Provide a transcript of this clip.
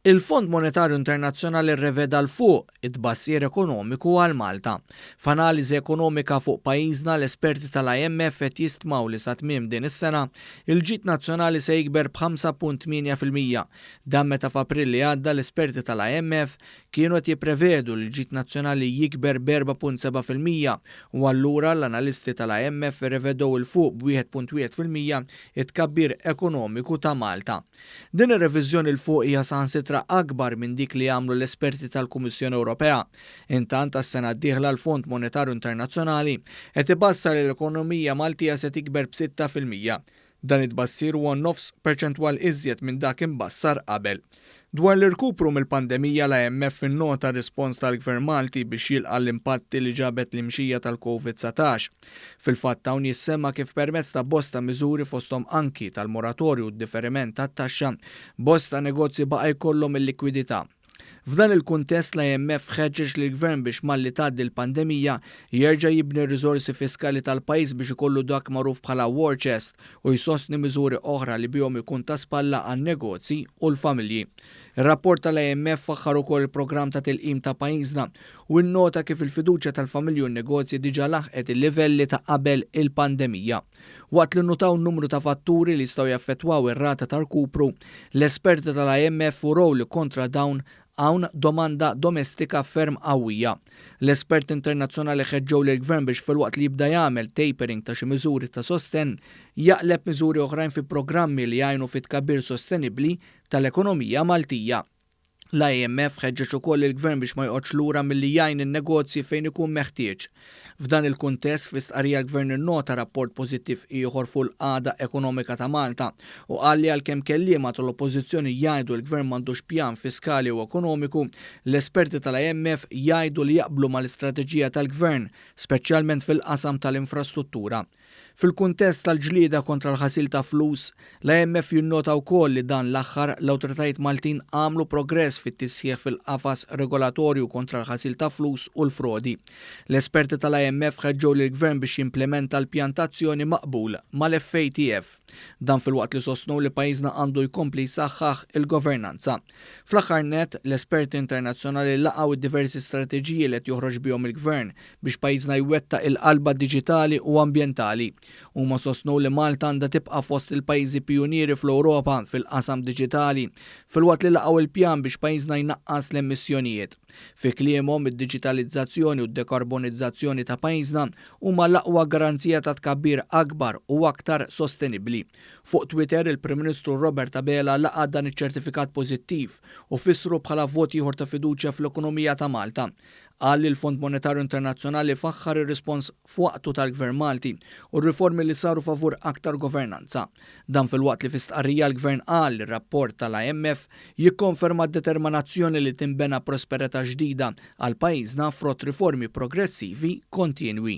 Il-Fond Monetarju Internazzjonali rreveda 'l fuq it-tbassir ekonomiku għal Malta. F'analiżi ekonomika fuq pajjiżna, l-esperti tal-IMF qed jistmaw li sa tmiem din is-sena, il-ġid nazzjonali se jikber b'5.8%. Dan meta f'April li għadda l-esperti tal-IMF kienu qed jipprevedu li l-ġid nazzjonali jikber b'4.7% u allura l-analisti tal-IMF irrevedew 'il fuq b'1.1% it-tkabbir ekonomiku ta' Malta. Din ir-reviżjoni 'l fuq hija saħansitra akbar minn dik li għamlu l-esperti tal-Kummissjoni Ewropea. Intant għas-sena d-dieħla l-Fond Monetarju Internazzjonali qed ibassar li l-ekonomija Maltija se tikber b'6%. Dan it-tbassir huwa nofs perċentwal iżjed minn dak imbassar qabel. Dwar l-irkupru mill-pandemija, l-IMF innota r-rispons tal-Gvern Malti biex jilqa' l-impatti li ġabet l-imxija tal-Covid 19. Fil-fatt hawn jissemma kif permezz ta' bosta miżuri, fosthom anki tal-moratorju u d-diferiment tat-taxxa, bosta negozji baqa' jkollhom il-likwidità. F'dan il-kuntest l-IMF ħeġġeġ lill-Gvern biex malli tgħaddi l-pandemija jerġa' jibni r-riżorsi fiskali tal-pajjiż biex ikollu dak magħruf bħala war chest u jsostni miżuri oħra li bihom ikun ta' spalla għan-negozji u l-familji. Ir-rapport tal-IMF faħħar ukoll il-programm ta' tilqim ta' pajjiżna u nnota kif il-fiduċja tal-familji u n-negozji diġà laħqet il-livelli ta' qabel il-pandemija. Waqt li nnutaw numru ta' fatturi li jistgħu jaffettwaw ir-rata ta' rkupru, l-esperti tal-IMF urew li kontra dawn hawn domanda domestika ferm qawwija. L-esperti internazzjonali ħeġġew lill-Gvern biex filwaqt li jibda jagħmel tapering ta' xi miżuri ta' sostenn, jaqleb miżuri oħrajn fi programmi li jgħinu fi tkabbir sostenibbli tal-ekonomija Maltija. L-IMF ħeġġeġ ukoll il-Gvern biex ma joqgħodx lura milli jgħin in-negozji fejn ikun meħtieġ. F'dan il-kuntest, fi stqarrija l-Gvern innota rapport pożittiv ieħor fuq il-qagħda ekonomika ta' Malta u qal li għalkemm kelliema tal-Oppożizzjoni jgħidu l-Gvern m'għandux pjan fiskali u ekonomiku, l-esperti tal-IMF jgħidu li jaqblu mal-istrateġija tal-Gvern, speċjalment fil-qasam tal-infrastruttura. Fil-kuntest tal-ġlieda kontra l-ħasil ta' flus, l-IMF jinnota wkoll li dan l-aħħar l-awtoritajiet Maltin għamlu progress fit-tisħiħ fil-qafas regolatorju kontra l-ħasil ta' flus u l-frodi. L-esperti tal-IMF ħeġġew lill-Gvern biex jimplementa l-pjan ta' azzjoni maqbul mal-FATF. Dan filwaqt li sostnew li pajjiżna għandu jkompli jsaħħaħ il-governanza. Fl-aħħar nett, l-esperti internazzjonali laqgħu d-diversi strateġiji li qed joħroġ bihom il-Gvern biex pajjiżna jwettaq il-qalba diġitali u ambjentali. Huma sostnew li Malta għandha tibqa' fost il-pajjiżi pijunieri fl-Ewropa fil-qasam diġitali, filwaqt li laqgħu il-pjan biex pajjiżna jnaqqas l-emissjonijiet. Fi kliemhom, id-diġitalizzazzjoni u d-dekarbonizzazzjoni ta' pajjiżna huma l-aqwa garanzija ta' tkabbir akbar u aktar sostenibbli. Fuq Twitter, il-Prim Ministru Robert Abela laqa' dan iċ-ċertifikat pożittiv u fissru bħala vot ieħor ta' fiduċja fl-ekonomija ta' Malta. Qal li l-Fond Monetarju Internazzjonali faħħar ir-rispons f'waqtu tal-Gvern Malti u r-riformi li saru favur aktar governanza. Dan filwaqt li fi stqarrija l-Gvern qal li r-rapport tal-IMF jikkonferma d-determinazzjoni li tinbena prosperità ġdida għal pajjiżna frott riformi progressivi kontinwi.